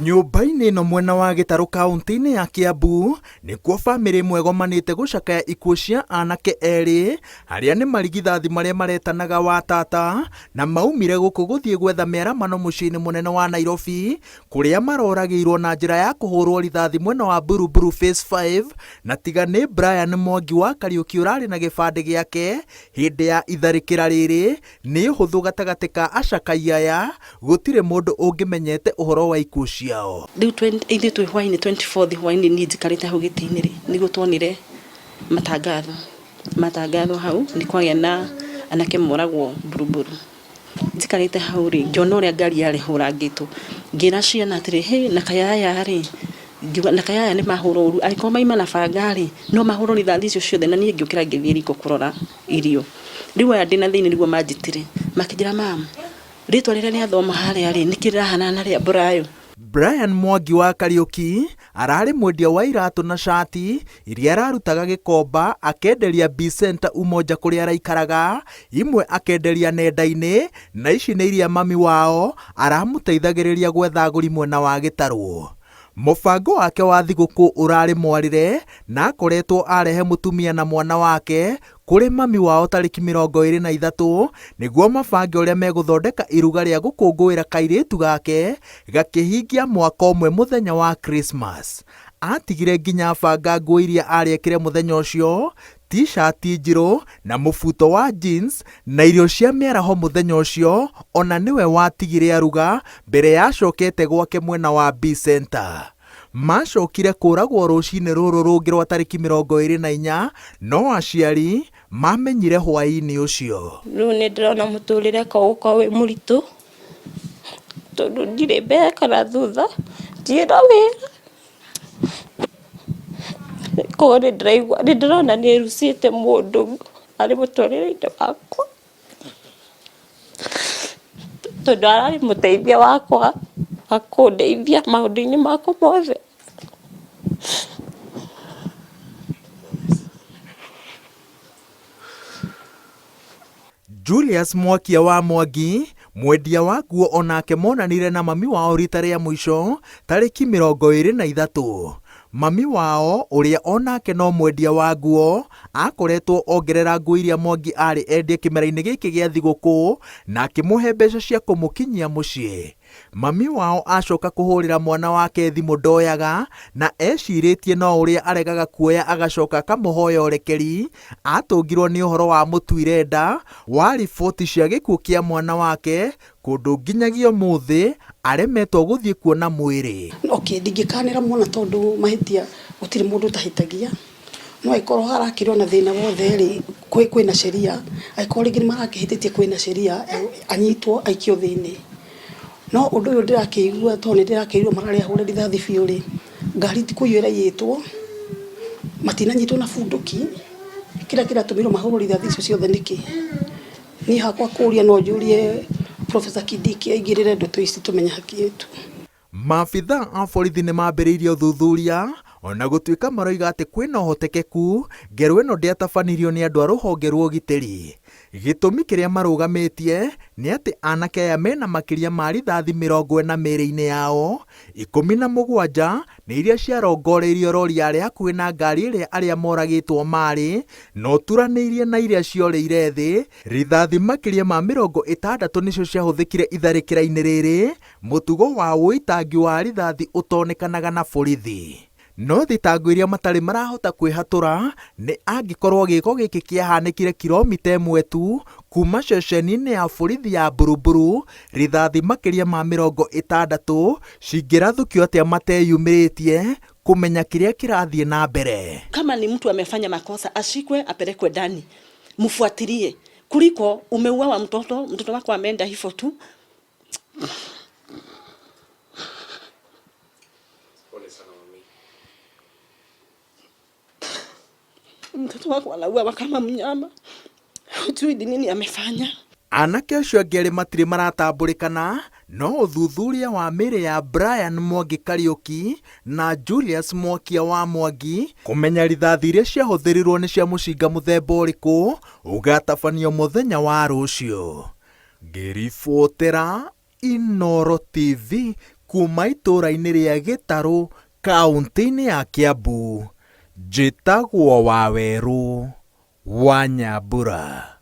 Nyũmba-inĩ ĩno mwena wa Gĩtarũ kaũntĩ-inĩ ya Kĩambu nĩkuo bamĩrĩ ĩmwe ĩgomanĩte gũcakaya ikuũ cia anake erĩ arĩa nĩ marigithathi marĩa maretanaga wa tata na maumire gũkũ gũthiĩ gwetha mĩaramano mũciĩ-inĩ mũnene wa Nairobi kũrĩa maroragĩirwo na njĩra ya kũhũrwo rithathi mwena wa Buruburu Phase 5 na tiga nĩ Brian Mwangi wa Kariũki ũrarĩ na gĩbandĩ gĩake hĩndĩ ya itharĩkĩra rĩrĩ nĩ ũhũthũ gatagatĩ ka acakai aya gũtirĩ mũndũ ũngĩmenyete ũhoro wa ikuũ ciao. Rĩu ithuĩ twĩ hwainĩ 24th hwainĩ niĩ njikarĩte hau gĩtĩ-inĩ rĩ, nĩguo tuonire matangatho matangatho hau nĩ kwagĩa na anake moragwo Buruburu. Njikarĩte hau rĩ, ngĩona ũrĩa ngari yarĩ hũrangĩtwo, ngĩra ciana atĩrĩ, hĩ na kaĩ aya rĩ, ngiuga na kaĩ aya nĩ mahũrwo ũru, angĩkorwo maima na banga rĩ, no mahũrwo rithathi icio ciothe, na niĩ ngĩũkĩra ngĩthiĩ riko kũrora irio. Rĩu aya ndĩna thĩinĩ nĩguo manjĩtire, makĩnjĩra mum, rĩtwa rĩrĩa rĩathoma harĩa rĩ, nĩkĩ rĩrahanana na rĩa Brayo? Brian Mwangi wa Kariũki ararĩ mwendia wa iratũ na cati iria ararutaga Gĩkomba akenderia B Centre Umoja kũrĩa araikaraga, imwe akenderia nenda-inĩ na ici nĩ iria mami wao aramũteithagĩrĩria gwetha agũri mwena wa Gĩtarũ. Mũbango wake wa thigũkũ ũrarĩ mwarĩre na akoretwo arehe mũtumia na mwana wake kũrĩ mami wao tarĩki 23 nĩguo mabange ũrĩa megũthondeka iruga rĩa gũkũngũĩra kairĩtu gake gakĩhingia mwaka ũmwe mũthenya wa Christmas. Atigire nginya banga nguo iria arĩ ekĩre mũthenya ũcio, t-shirt njirũ na mũbuto wa jeans na irio cia mĩaraho mũthenya ũcio ona nĩwe watigire aruga mbere ya acokete gwake mwena wa B Center. Macokire kũragwo rũcinĩ rũrũ rũngĩ rwa tarĩki 24 no aciari mamenyire hwaĩ-inĩ ũcio. Rĩu nĩ ndĩrona mũtũrĩre ko ũgũkorwo wĩ mũritũ, tondũ ndirĩ mbere kana thutha, ndirĩ na wĩra. Koguo nĩ ndĩraigua, nĩ ndĩrona nĩ rucĩte mũndũ harĩ mũtũrĩre-inĩ wakwa, tondũ ararĩ mũteithia wakwa wa kũndeithia maũndũ-inĩ makwa mothe. Julius Mwakia wa Mwangi, mwendia wa nguo onake monanire na mami wao rita rĩa mũico tarĩki 23. Mami wao ũrĩa onake no mwendia wa nguo akoretwo ongerera nguo iria Mwangi arĩ endie kĩmera-inĩ gĩkĩ gĩa thigũkũ na akĩmũhe mbeca cia kũmũkinyia mũciĩ. Mami wao acoka kũhũrĩra mwana wake thimũ ndoyaga na ecirĩtie no ũrĩa aregaga kuoya agacoka akamũhoya ũrekeri. Atũngirwo nĩ ũhoro wa mũtuire nda wa riboti cia gĩkuũ kĩa mwana wake kũndũ nginyagia ũmũthĩ aremetwo gũthiĩ kuona mwĩrĩ. Okay, ndingĩkanĩra mwana tondũ mahĩtia gũtirĩ mũndũ ũtahĩtagia. No angĩkorwo harakĩrĩ ona thĩna wothe rĩ, kwĩna sheria, angĩkorwo rĩngĩ nĩ marakĩhĩtĩtie kwĩna sheria, anyitwo aikio thĩiniĩ. No ũndũ ũyũ ndĩrakĩigua tondũ nĩ ndĩrakĩigua mararĩ ahũre rithathi biũ rĩ, ngari ti kũiywo ĩraiyĩtwo, matinanyitwo na bunduki, kĩrĩa kĩratũmire mahũrwo rithathi icio ciothe nĩkĩ? Niĩ hakwa kũria no njũrie Professor Kindiki aingĩrĩre ndeto ici tũmenye haki yetu. Maabithaa a borithi nĩ mambĩrĩirie ũthuthuria ona gũtuĩka maroiga atĩ kwĩna ũhotekeku ngero ĩno ndĩatabanirio nĩ andũ a rũhonge rwa ũgitĩri. Gĩtũmi kĩrĩa marũgamĩtie nĩ atĩ anake aya mena makĩria ma rithathi 40 mĩĩrĩ-inĩ yao, 17 nĩ iria ciarongoreirio rori yarĩ hakuhĩ na ngari ĩrĩa arĩa moragĩtwo maarĩ, na ũturanĩirie na iria ciorĩire thĩ, rithathi makĩria ma 60 nĩcio ciahũthĩkire itharĩkĩra-inĩ rĩrĩ, mũtugo wa ũitangi wa rithathi ũtonekanaga na borithi. No thitango iria matarĩ marahota kwĩhatũra nĩ angĩkorwo gĩko gĩkĩ kĩahanĩkire kiromita ĩmwe tu kuma ceceni-inĩ ya borithi ya Buruburu, rithathi makĩria ma 60 cingĩrathũkio atĩa mateyumĩrĩtie kũmenya kĩrĩa kĩrathiĩ na mbere. Kama ni mtu amefanya makosa ashikwe apelekwe ndani, mfuatilie kuliko umeuawa mtoto, mtoto wako ameenda hivyo tu. Mtoto wako anauawa kama mnyama, hujui ni nini amefanya. Anake acio angĩ erĩ matirĩ maratambũrĩkana, no ũthuthuria wa mĩĩrĩ ya Brian Mwangi Kariũki na Julius Mwakia wa Mwangi kũmenya rithathi iria ciahũthĩrirwo nĩ cia mũcinga mũthemba ũrĩkũ ũgatabanio mũthenya wa rũciũ. Ngĩribotera Inooro TV. Kuma itũũra-inĩ rĩa Gĩtarũ kaũntĩ-inĩ ya Kiambu, njĩtagwo Wawerũ wa Nyambura.